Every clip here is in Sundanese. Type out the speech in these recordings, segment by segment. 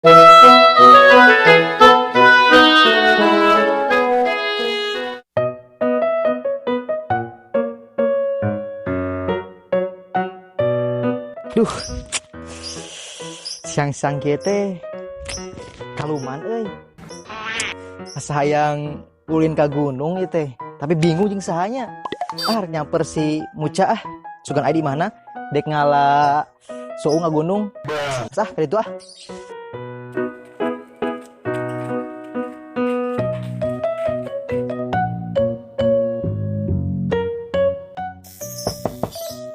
Duh. Siang-siang kieu teh kaluman euy. Asa hayang ulin ka gunung ieu teh, tapi bingung jeung sahanya. Ah, rek nyamper si Muca ah. Sugan aya di mana? Dek ngala suung ka gunung. Sah ka ditu ah.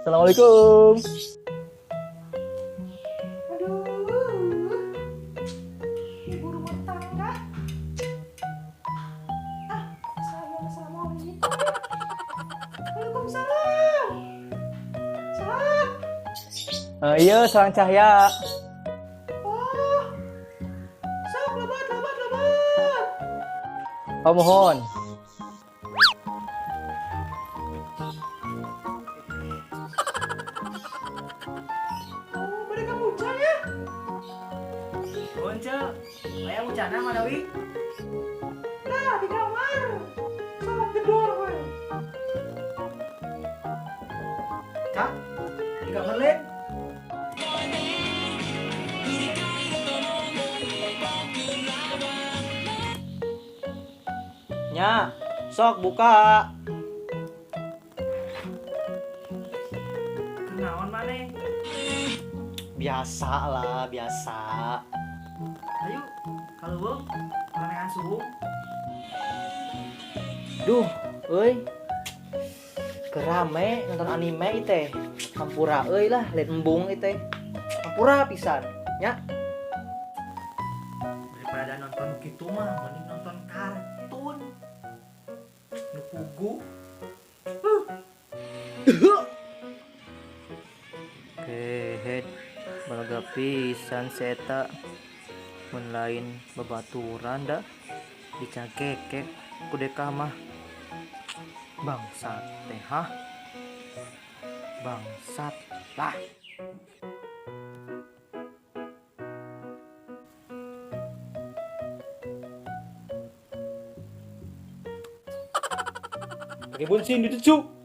Assalamualaikum. Aduh, ibu rumah tangga. Ah, saya assalamualaikum. Waalaikumsalam. Salam. Iya, sarang Cahya. Oh, sok lebat, lebat, lebat. Oh, mohon. Oh, mereka hujan ya? Mohon, Cek. Aya mucana mana wi? Nah, di kamar. Sok gedor, we. Kak, di kamar lain. Nya, sok buka. Kenaon maneh? Biasa lah, biasa. Ayo, kalau beuh, manehan suhu. Duh, euy. Kerame nonton anime ieu teh. Hampura euy lah, lain embung ieu teh. Hampura pisan, nya. Daripada nonton gitu mah, mending nonton kartun. Nu pugu. Kehed, balaga pisan si eta. Mun lain babaturan da dicakekek ku Deka mah. Bangsat teh, hah? Bangsat lah. Pakai bensin di cu.